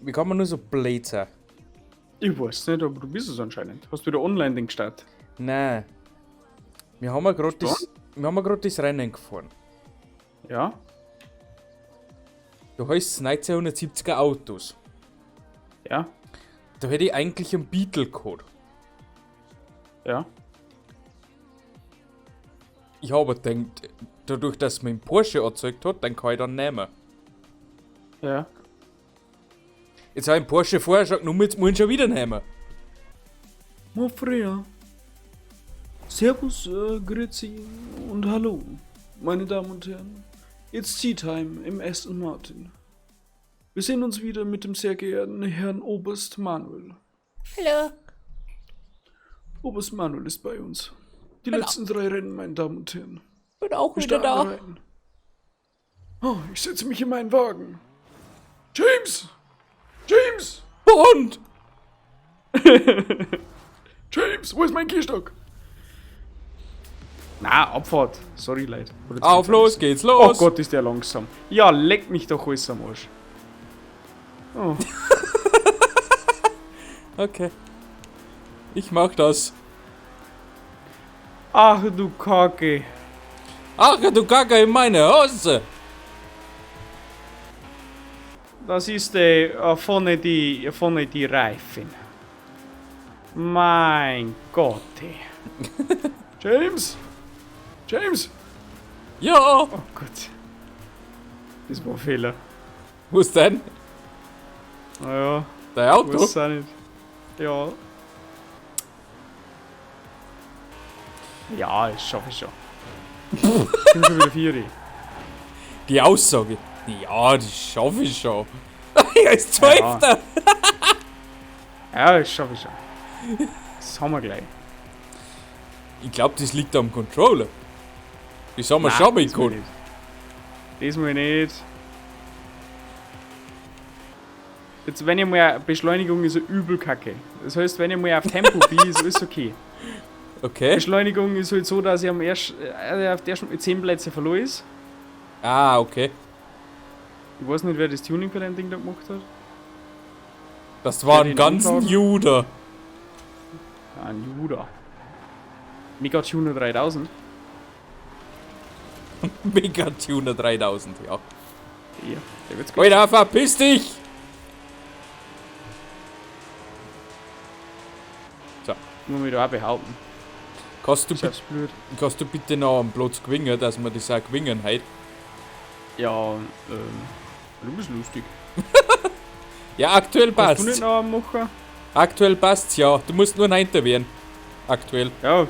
Wie kann man nur so blöd sein? Ich weiß nicht, aber du bist es anscheinend. Hast du wieder online den gestartet? Nein. Wir haben ja gerade das, wir haben ja grad das Rennen gefahren. Ja. Du heißt 1970er Autos. Ja. Da hätte ich eigentlich einen Beetle gehabt. Ja. Ich habe gedacht, dadurch, dass mein Porsche erzeugt hat, dann kann ich dann nehmen. Ja. Jetzt habe ich einen Porsche vorher schon genommen, jetzt muss ich ihn schon wieder nehmen. Mofrea. Servus, Grüezi und Hallo, meine Damen und Herren. It's Tea Time im Aston Martin. Wir sehen uns wieder mit dem sehr geehrten Herrn Oberst Manuel. Hallo. Oberst Manuel ist bei uns. Die letzten drei Rennen, meine Damen und Herren. Bin auch Wir wieder starten da. rein. Oh, ich setze mich in meinen Wagen. James! James! Und? James, wo ist mein Gehstock? Na, Abfahrt. Sorry, Leute. Oder Auf los geht's Oh los. Gott, ist der langsam. Ja, leck mich doch alles am Arsch. Oh. Okay. Ich mach das. Ach du Kacke. Ach du Kacke in meine Hose. Das ist vorne die Reifen. Mein Gott. Ey. James! James! Ja. Oh Gott. Das war ein Fehler. Was denn? Naja, Dein Auto? weiß auch nicht. Ja. Ja, das schaffe ich schon. Ich bin schon wieder vier. Die Aussage. Ja, das schaffe ich schon. Er ist Zwölfter. Ja, das schaffe ich schon. Das haben wir gleich. Ich glaube, das liegt am Controller. Das haben wir schon mal das will gehabt. ich nicht. Das will ich nicht. Jetzt, wenn ich mal Beschleunigung ist ja übel kacke. Das heißt, wenn ich mal auf Tempo bin, ist alles okay. Okay. Beschleunigung ist halt so, dass ich am ersten, auf der ersten 10 Plätze verloren ist. Ah, okay. Ich weiß nicht, wer das Tuning für dein Ding da gemacht hat. Das war den ein ganzen anklagen? Juder. Ah, ein Juda. Mega Tuner 3000. Mega Tuner 3000, ja. Ja, der wird's gut. Alter, verpiss dich! So, Muss mich da auch behaupten. kannst du, Ist das blöd. kannst du bitte noch am Platz gewinnen, dass wir das auch gewinnen heute? Ja, du bist lustig. Ja, aktuell Kannst du nicht passt's. noch einen machen? Aktuell passt's, ja. Du musst nur Neunter werden. Aktuell. Ja,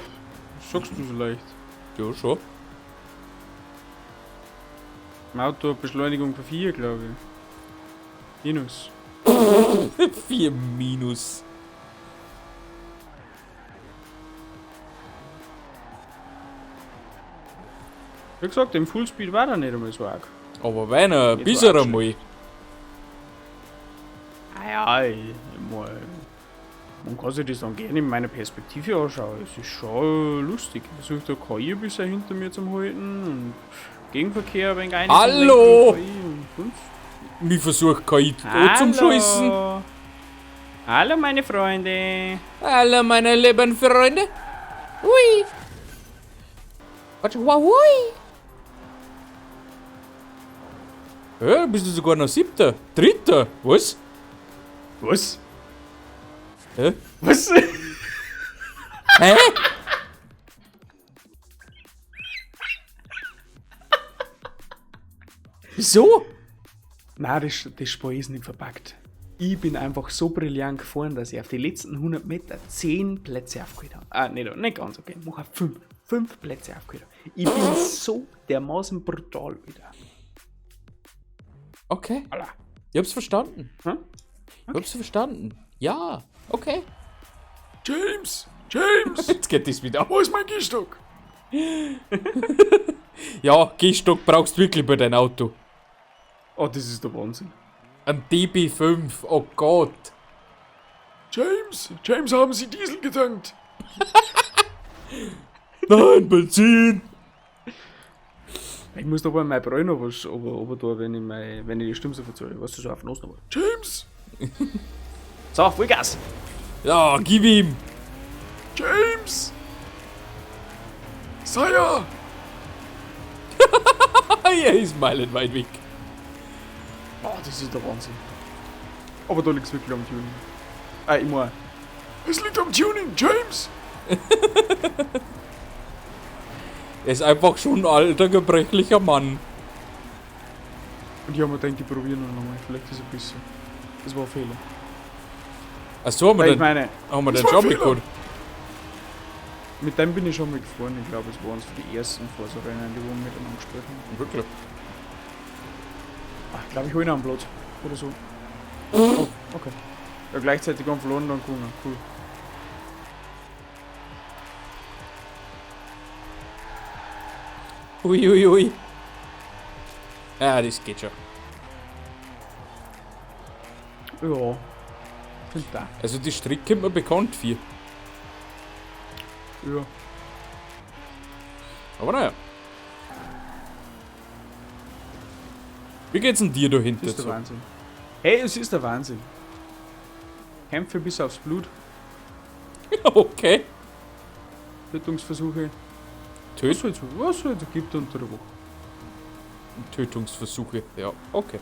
sagst du so leicht. Ja, schon. Im Auto hat Beschleunigung von 4, glaube ich. Minus. 4 minus. Wie gesagt, im Fullspeed war er nicht einmal so arg. Aber wenn er, Nicht bis so er arg einmal. Ah ja, ich mein, man kann sich das dann gerne in meiner Perspektive anschauen. Es ist schon lustig. Ich versuche da KI ein bisschen hinter mir zu halten und Gegenverkehr ein wenig ein. Hallo! KI und sonst. Mich versucht KI auch zum Schießen. Hallo! Hallo meine Freunde! Hallo meine lieben Freunde. Hui. Warte, wow, hui. Ja, bist du sogar noch Siebter? Dritter? Was? Was? Hä? Was? Hä? Wieso? Nein, das Spiel ist nicht verpackt. Ich bin einfach so brillant gefahren, dass ich auf die letzten 100 Meter 10 Plätze aufgeholt habe. Ah, nicht ganz, okay. Mach auf 5. 5 Plätze aufgeholt habe. Ich bin so dermaßen brutal wieder. Okay. Alter. Ich hab's verstanden. Hm? Ich hab's verstanden. Ja, okay. James! James! Jetzt geht das wieder. Wo ist mein Gehstock? Ja, Gehstock brauchst du wirklich bei deinem Auto. Oh, das ist der Wahnsinn. Ein DB5, oh Gott. James! James, haben Sie Diesel getankt? Nein, Benzin! Ich muss doch bei meinem Bräu noch was aber da, wenn ich die Stimme so verzögere. Weißt du, so auf den Osten. James! So, Vollgas! Ja, gib ihm! James! Sire! Er ist meilenweit weg. Oh, das ist der Wahnsinn. Aber da liegt's wirklich am Tuning. Ah, ich mein. Es liegt am Tuning, James! Er ist einfach schon ein alter, gebrechlicher Mann. Und ich hab mir gedacht, ich probiere noch einmal. Vielleicht ist es besser. Das war ein Fehler. Ach so, haben wir Weil ich den, meine, haben wir das den war ein schon Fehler. geholt. Mit dem bin ich schon mal gefahren. Ich glaube, es war eines von den ersten Forza-Rennen, die wir miteinander gespielt haben. Wirklich? Ach, ich glaube, ich hole ihn am Platz. Oder so. Oh, okay. Ja, gleichzeitig haben verloren, dann gewonnen. Cool. Ui, ui, ui. Ja, das geht schon. Ja. Find da. Also die Strecke kommt mir bekannt vor. Ja. Aber naja. Wie geht's denn dir da hinten? Das ist der so? Wahnsinn. Hey, es ist der Wahnsinn. Kämpfe bis aufs Blut. Okay. Tötungsversuche. Töt Was halt so gibt unter der Woche. Tötungsversuche, ja, okay.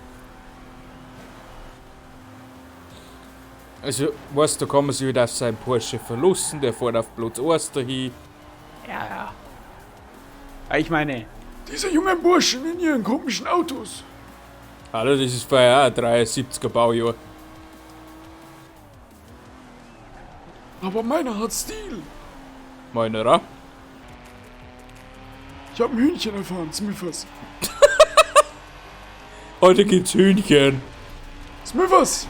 Also, weißt du, da kann man sich wieder auf seinen Porsche verlassen, der fährt auf Platz 1 dahin. Ja, ja. Ah, ich meine, diese jungen Burschen in ihren komischen Autos. Hallo, das ist vorher auch ein 73er Baujahr. Aber meiner hat Stil. Meiner, oder? Ich hab ein Hühnchen erfahren, Smithers. Heute gibt's Hühnchen. Smithers!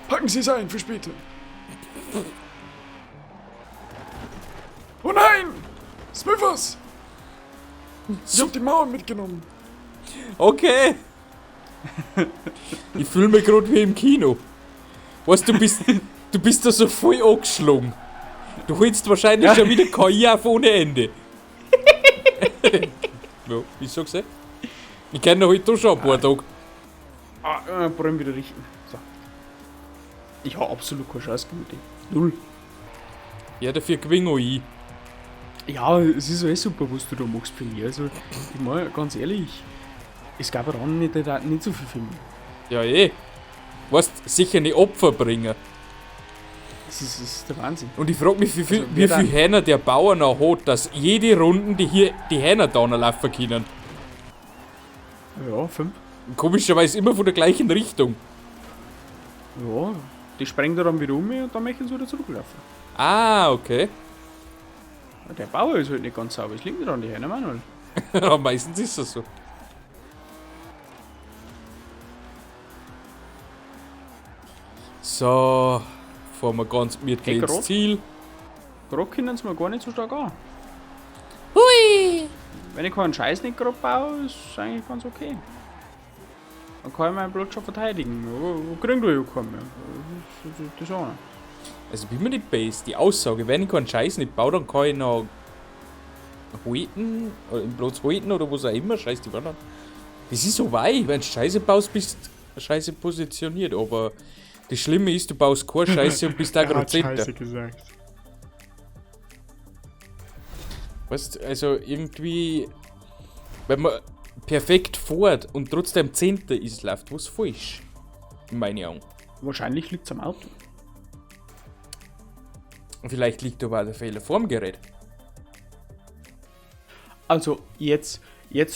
Packen Sie es ein für später. Oh nein! Smithers! Ich hab die Mauer mitgenommen. Okay. Ich fühle mich gerade wie im Kino. Weißt du, du bist da so voll angeschlagen. Du holst wahrscheinlich Ja. schon wieder KI auf ohne Ende. Ja, ich sag's eh. Ich kenne halt da schon ein paar Tage. Ah, Bremse wieder richten. So. Ich hab absolut keine Chance gegen die. Null. Ja, dafür gewinne auch ich. Ja, es ist alles super, was du da machst, finde ich. Also, ich meine, ganz ehrlich, es gab auch nicht so viel für mich. Ja, eh. Weißt, sicher nicht Opfer bringen. Das ist der Wahnsinn. Und ich frag mich, Also, wie wer viel Hähner der Bauer noch hat, dass jede Runde die hier die Hähner da laufen können. Ja, 5. Und komischerweise immer von der gleichen Richtung. Ja, die sprengen da dann wieder um und dann möchten sie wieder zurücklaufen. Ah, okay. Ja, der Bauer ist halt nicht ganz sauber. Es liegt nicht an die Hähner, Manuel. Ja, meistens ist das so. So, fahren wir ganz gemütlich Hey, ins grad. Ziel. Gerade können sie mir gar nicht so stark an. Hui! Wenn ich keinen Scheiß nicht gerade baue, ist es eigentlich ganz okay. Dann kann ich meinen Platz schon verteidigen. Aber wo kriegen du ja keinen mehr? Das ist auch nicht. Also bin mir nicht base. Die Aussage, wenn ich keinen Scheiß nicht baue, dann kann ich noch halten, oder im Platz halten oder was auch immer, scheiß die Wand an. Das ist so weit, wenn du Scheiße baust, bist du scheiße positioniert, aber das Schlimme ist, du baust keine Scheiße und bist da gerade Zehnter. gesagt. Weißt du, also irgendwie, wenn man perfekt fährt und trotzdem Zehnter ist, läuft was falsch. In meinen Augen. Wahrscheinlich liegt's am Auto. Vielleicht liegt aber auch der Fehler vorm Gerät. Also, jetzt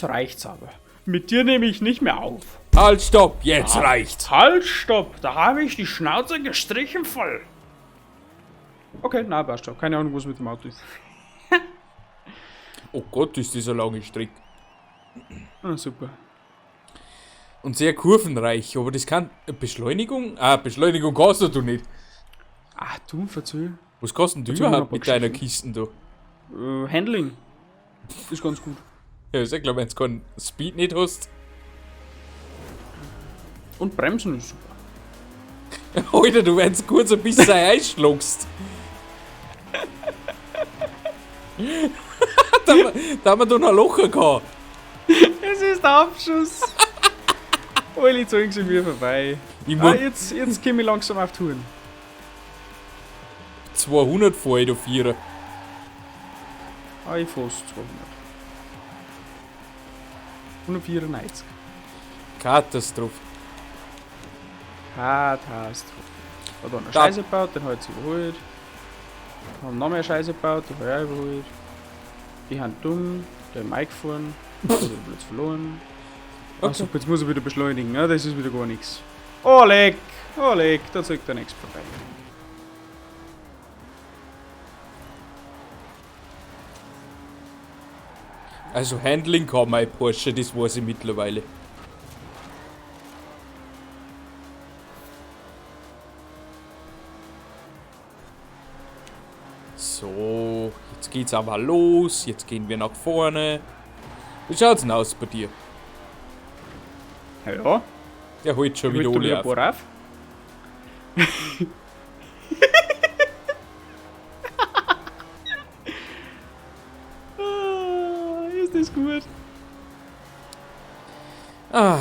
reicht's aber. Mit dir nehme ich nicht mehr auf. Halt, stopp, jetzt reicht's. Halt, stopp, da habe ich die Schnauze gestrichen voll. Okay, na, passt schon. Keine Ahnung, was mit dem Auto ist. Oh Gott, ist das eine lange Strecke. Ah, super. Und sehr kurvenreich, aber das kann. Beschleunigung? Ah, Beschleunigung kostet du nicht. Ah, du, verzeih. Was kostet denn du Verzeih mir überhaupt noch ein mit deiner Geschichten. Kiste da? Handling. Ist ganz gut. Ja, ist ja klar, wenn du keinen Speed nicht hast. Und Bremsen ist super. Alter, du wenn's kurz ein bisschen einschlugst. Da haben wir doch noch ein Loch gehabt. Es ist der Abschuss. Alle zeigen sie mir vorbei. Ich Ah, muss jetzt komme ich langsam auf Touren. 200 fahre ich da Vierer. Ah, ich fahr 200. 194. Katastrophe. Katastrophe. Hat einer Da- Scheiße gebaut, den hat sie überholt. Haben noch mehr Scheiße gebaut, den hab ich auch überholt. Die haben dumm, der Mike gefahren, der hat den Platz verloren. Okay. Ah, super, jetzt muss ich wieder beschleunigen, ja, das ist wieder gar nichts. Oh leck, da zeigt der nichts vorbei. Also Handling kann mein Porsche, das weiß ich mittlerweile. So, jetzt geht's aber los. Jetzt gehen wir nach vorne. Wie schaut's denn aus bei dir? Ja, ja. Der holt schon Ich wieder holt da alle wieder ein auf. paar auf. Ah, ist das gut? Ah,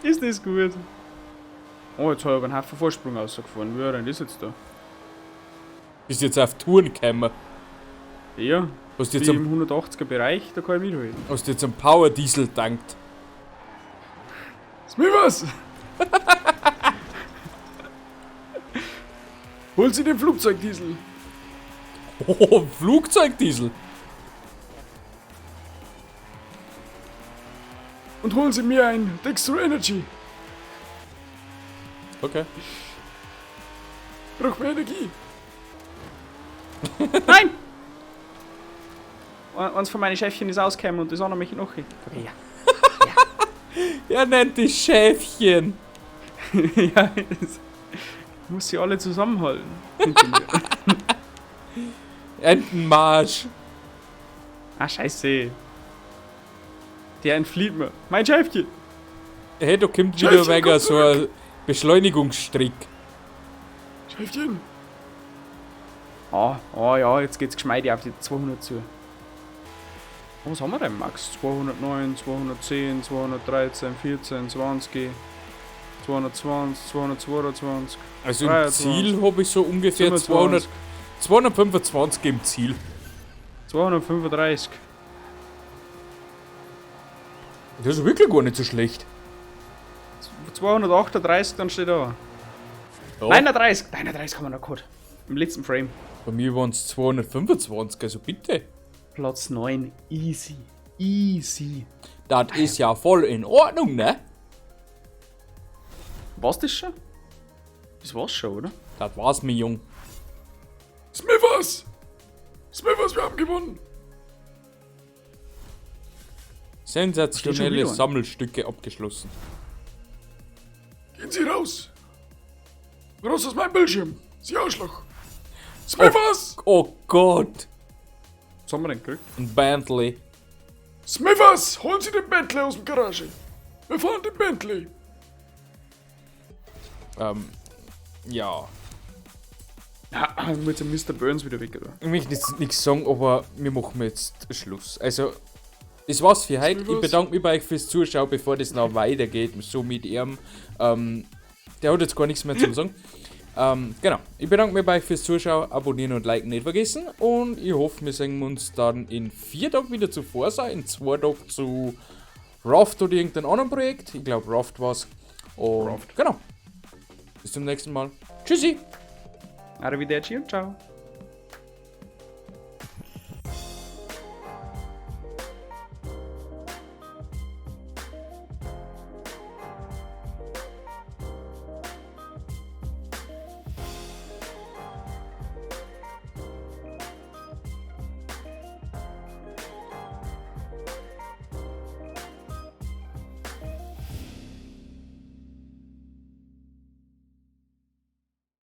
Ist das gut? Oh, jetzt habe ich aber einen Haufen Vorsprung rausgefahren. Wie war denn das jetzt da? bist jetzt auf Touren gekommen. Ja, Hast jetzt wie im 180er Bereich, da kann ich mithalten. hast jetzt am Power Diesel dankt. Smithers! Hol sie den Flugzeugdiesel! Oh, Flugzeugdiesel. Und holen Sie mir ein Dextro Energy! Okay. Brauch mehr Energie! Nein! Eins von meinen Schäfchen ist ausgekommen und das andere möchte ich noch. Ja. Er nennt dich Schäfchen. Ja, das muss sie alle zusammenhalten. Hinter mir. Entenmarsch. Ah, scheiße. Der entflieht mir. Mein Schäfchen! Hey, da kommt wieder Schäfchen, wegen komm so ein Beschleunigungsstrick. Schäfchen! Ah, ja, jetzt geht's geschmeidig auf die 200 zu. Was haben wir denn, Max? 209, 210, 213, 14, 20, 220, 222, Also im 23, Ziel habe ich so ungefähr 27, 225 im Ziel. 235. Das ist wirklich gar nicht so schlecht. 238, dann steht da. Ja, 39! 39 haben wir noch gehabt. Im letzten Frame. Bei mir waren es 225, also bitte. Platz 9. Easy. Easy. Das ist ja voll in Ordnung, ne? War's das schon? Das war's schon, oder? Das war's, mein Jung. Smithers! Smithers, wir haben gewonnen! Sensationelle wieder. Sammelstücke abgeschlossen. Gehen Sie raus! Raus aus meinem Bildschirm! Sie Arschloch! Smithers! Oh Gott. Was haben wir denn gekriegt? Ein Bentley. Smithers! Holen Sie den Bentley aus dem Garage! Wir fahren den Bentley! Ja. Ja, ich muss jetzt Mr. Burns wieder weg, oder? Ich möchte jetzt nichts sagen, aber wir machen jetzt Schluss. Also, das war's für heute. Ich bedanke mich bei euch fürs Zuschauen, bevor das noch weitergeht, so mit ihm. Der hat jetzt gar nichts mehr zum sagen. Genau. Ich bedanke mich bei euch fürs Zuschauen, abonnieren und liken nicht vergessen. Und ich hoffe, wir sehen uns dann in 4 Tagen wieder zu Forza, in 2 Tagen zu Raft oder irgendeinem anderen Projekt. Ich glaube, Raft war's. Und Raft. genau. Bis zum nächsten Mal. Tschüssi! Arrivederci und ciao.